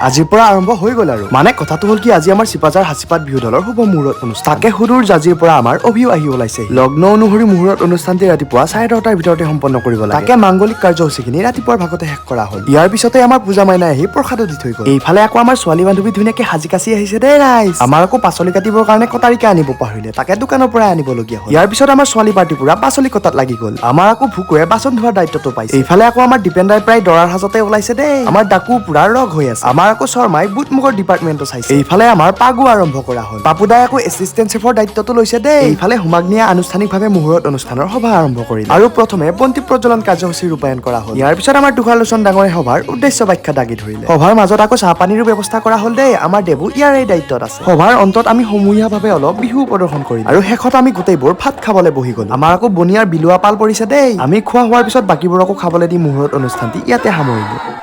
আজিৰ পৰা আৰম্ভ হৈ গ'ল। আৰু মানে কথাটো হ'ল কি, আজি আমাৰ চিপাঝাৰ সাঁচিপাত বিহু দলৰ শুভ মুহূৰ্ত অনুষ্ঠান। তাকে সুদূৰ জাজিৰ পৰা আমাৰ অভিও আহি ওলাইছে। লগ্ন অনুসৰি মুহূৰ্ত অনুষ্ঠানটি ৰাতিপুৱা 10:30ৰ ভিতৰতে সম্পন্ন কৰিব লাগে। তাকে মাংগলিক কাৰ্যসূচীখিনি ৰাতিপুৱাৰ ভাগতে শেষ কৰা হ'ল। ইয়াৰ পিছতে আমাৰ পূজা মাইনাই আহি প্ৰসাদো দি থৈ গ'ল। এইফালে আকৌ আমাৰ ছোৱালী বান্ধৱী ধুনীয়াকে সাজি কাচি আহিছে দেই ৰাইজ। আমাৰ আকৌ পাচলি কাটিবৰ কাৰণে কটাৰীকে আনিব পাহৰিলে, তাকে দোকানৰ পৰাই আনিবলগীয়া হ'ল। ইয়াৰ পিছত আমাৰ ছোৱালী পাৰ্টি পুৰা পাচলি কটাত লাগি গ'ল। আমাৰ আকৌ ভুকুৱে বাচন ধোৱাৰ দায়িত্বটো পাইছে। এইফালে আকৌ আমাৰ দীপেন্দাই প্ৰায় দৰাৰ সাজতে ওলাইছে দেই। আমাৰ ডাকু পুৰা ৰগ হৈ আছে। আমাৰ আকৌ শৰ্মাই বুট মুগৰ ডিপাৰ্টমেণ্টটো চাইছে। এইফালে আমাৰ পাগো আৰম্ভ কৰা হ'ল। পাপুদাই আকৌ এছিষ্টেণ্ট চেফৰ দায়িত্বটো লৈছে দেই। এইফালে হোমাগ্নিয়ে আনুষ্ঠানিকভাৱে মুহূৰ্ত অনুষ্ঠানৰ সভা আৰম্ভ কৰিলে আৰু প্ৰথমে বন্তি প্ৰজ্বলন কাৰ্যসূচী ৰূপায়ণ কৰা হ'ল। ইয়াৰ পিছত আমাৰ তুষাৰলোচন ডাঙৰে সভাৰ উদ্দেশ্য ব্যাখ্যা দাঙি ধৰিলে। সভাৰ মাজত আকৌ চাহ পানীৰো ব্যৱস্থা কৰা হ'ল দেই। আমাৰ দেৱো ইয়াৰে দায়িত্বত আছে। সভাৰ অন্তত আমি সমূহীয়াভাৱে অলপ বিহু প্ৰদৰ্শন কৰিলো আৰু শেষত আমি গোটেইবোৰ ভাত খাবলৈ বহি গ'লো। আমাৰ আকৌ বনিয়াৰ বিলোৱা পাল পৰিছে দেই। আমি খোৱা হোৱাৰ পিছত বাকীবোৰকো খাবলৈ দি মুহূৰ্ত অনুষ্ঠানটি ইয়াতে সামৰিলো।